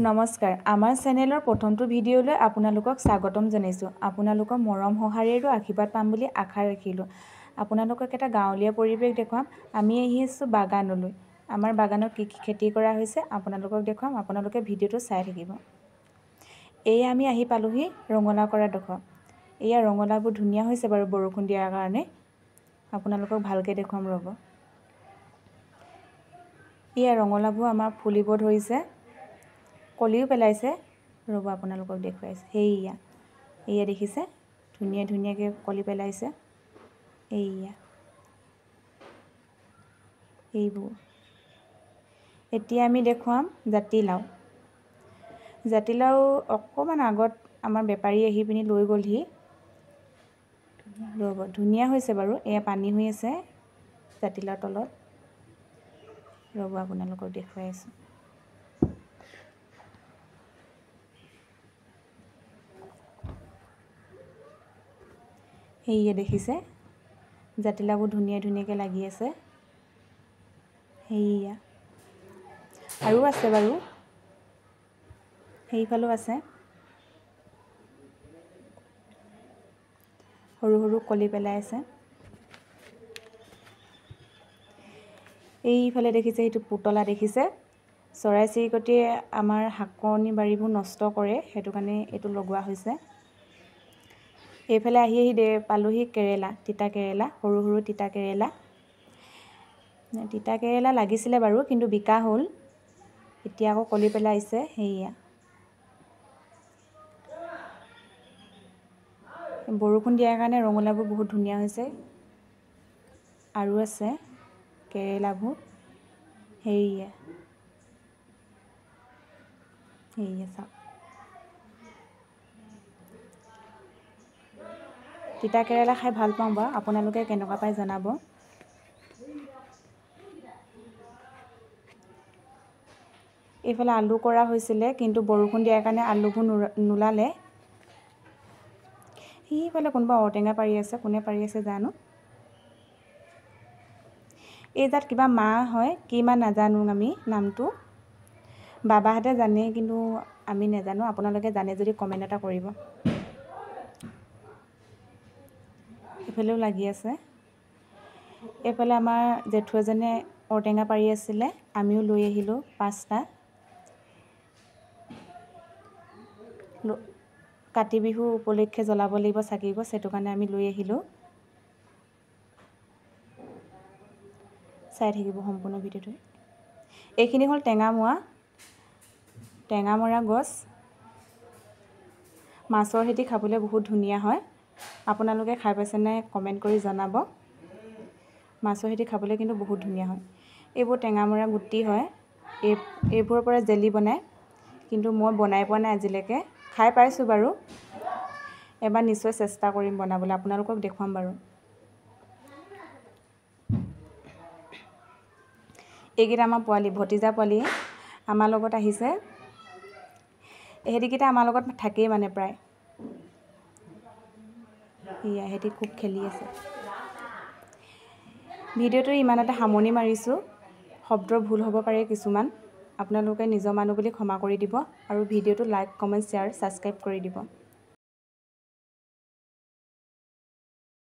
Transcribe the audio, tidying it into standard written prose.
নমস্কাৰ, আমাৰ চেনেলৰ প্ৰথমটো ভিডিঅ'লৈ আপোনালোকক স্বাগতম জনাইছোঁ। আপোনালোকৰ মৰম সঁহাৰি আৰু আশীৰ্বাদ পাম বুলি আশা ৰাখিলোঁ। আপোনালোকক এটা গাঁৱলীয়া পৰিৱেশ দেখুৱাম। আমি আহি আছোঁ বাগানলৈ। আমাৰ বাগানত কি কি খেতি কৰা হৈছে আপোনালোকক দেখুৱাম। আপোনালোকে ভিডিঅ'টো চাই থাকিব। এয়া আমি আহি পালোহি ৰঙালাও কৰা ডোখৰ। এয়া ৰঙালাওবোৰ ধুনীয়া হৈছে বাৰু বৰষুণ দিয়াৰ কাৰণে। আপোনালোকক ভালকৈ দেখুৱাম ৰ'ব। এয়া ৰঙালাওবোৰ আমাৰ ফুলিব ধৰিছে, কলিও পেলাইছে। ৰ'ব আপোনালোকক দেখুৱাইছে। সেইয়া এয়া দেখিছে, ধুনীয়া ধুনীয়াকৈ কলি পেলাইছে। এইয়া এইবোৰ। এতিয়া আমি দেখুৱাম জাতিলাও। জাতিলাও অকণমান আগত আমাৰ বেপাৰী আহি পিনি লৈ গ'লহি। ৰ'ব, ধুনীয়া হৈছে বাৰু। এয়া পানী হৈ আছে জাতিলাওৰ তলত। ৰ'ব আপোনালোকক দেখুৱাই আছোঁ। সেয়ে দেখিছে, জাতিলাওবোৰ ধুনীয়া ধুনীয়াকৈ লাগি আছে। সেয়া আৰু আছে বাৰু, সেইফালেও আছে। সৰু সৰু কলি পেলাই আছে। এইফালে দেখিছে সেইটো পুতলা দেখিছে। চৰাই চিৰিকটিয়ে আমাৰ শাকনি বাৰীবোৰ নষ্ট কৰে, সেইটো কাৰণে এইটো লগোৱা হৈছে। এইফালে আহি আহি পালোহি কেৰেলা, তিতা কেৰেলা, সৰু সৰু তিতা কেৰেলা। তিতা কেৰেলা লাগিছিলে বাৰু, কিন্তু বিকা হ'ল। এতিয়া আকৌ কলি পেলাইছে। সেয়া বৰষুণ দিয়াৰ কাৰণে ৰঙালাওবোৰ বহুত ধুনীয়া হৈছে। আৰু আছে কেৰেলাবোৰ। সেয়া সেয়া চাওক, তিতা কেৰেলা খাই ভাল পাওঁ বাৰু। আপোনালোকে কেনেকুৱা পায় জনাব। এইফালে আলু কৰা হৈছিলে, কিন্তু বৰষুণ দিয়াৰ কাৰণে আলুবোৰ নোলালে। সেইফালে কোনোবা ঔটেঙা পাৰি আছে, কোনে পাৰি আছে জানো। এই জাত কিবা মাহ হয়, কি মাহ নাজানো আমি নামটো। বাবাহঁতে জানে, কিন্তু আমি নাজানো। আপোনালোকে জানে যদি কমেণ্ট এটা কৰিব। এইফালেও লাগি আছে। এইফালে আমাৰ জেঠু এজনে ঔটেঙা পাৰি আছিলে, আমিও লৈ আহিলোঁ 5টা। কাতি বিহু উপলক্ষে জ্বলাব লাগিব চাকি গছ, সেইটো কাৰণে আমি লৈ আহিলোঁ। চাই থাকিব সম্পূৰ্ণ ভিডিঅ'টো। এইখিনি হ'ল টেঙামৰা, টেঙামৰা গছ। মাছৰ সৈতে খাবলৈ বহুত ধুনীয়া হয়। আপোনালোকে খাই পাইছেনে কমেণ্ট কৰি জনাব। মাছৰ সৈতে খাবলৈ কিন্তু বহুত ধুনীয়া হয়। এইবোৰ টেঙামৰা গুটি হয়, এইবোৰৰ পৰা জেলি বনায়, কিন্তু মই বনাই পোৱা নাই আজিলৈকে। খাই পাইছোঁ বাৰু, এবাৰ নিশ্চয় চেষ্টা কৰিম বনাবলৈ, আপোনালোকক দেখুৱাম বাৰু। এইকেইটা আমাৰ পোৱালি, ভতিজা পোৱালি আমাৰ লগত আহিছে। ইহঁতিকেইটা আমাৰ লগত থাকেই মানে প্ৰায়। সেয়া সিহঁতি খুব খেলি আছে। ভিডিঅ'টো ইমানতে সামৰণি মাৰিছোঁ। শব্দৰ ভুল হ'ব পাৰে কিছুমান, আপোনালোকে নিজৰ মানুহ বুলি ক্ষমা কৰি দিব। আৰু ভিডিঅ'টো লাইক, কমেণ্ট, শ্বেয়াৰ, ছাবস্ক্ৰাইব কৰি দিব।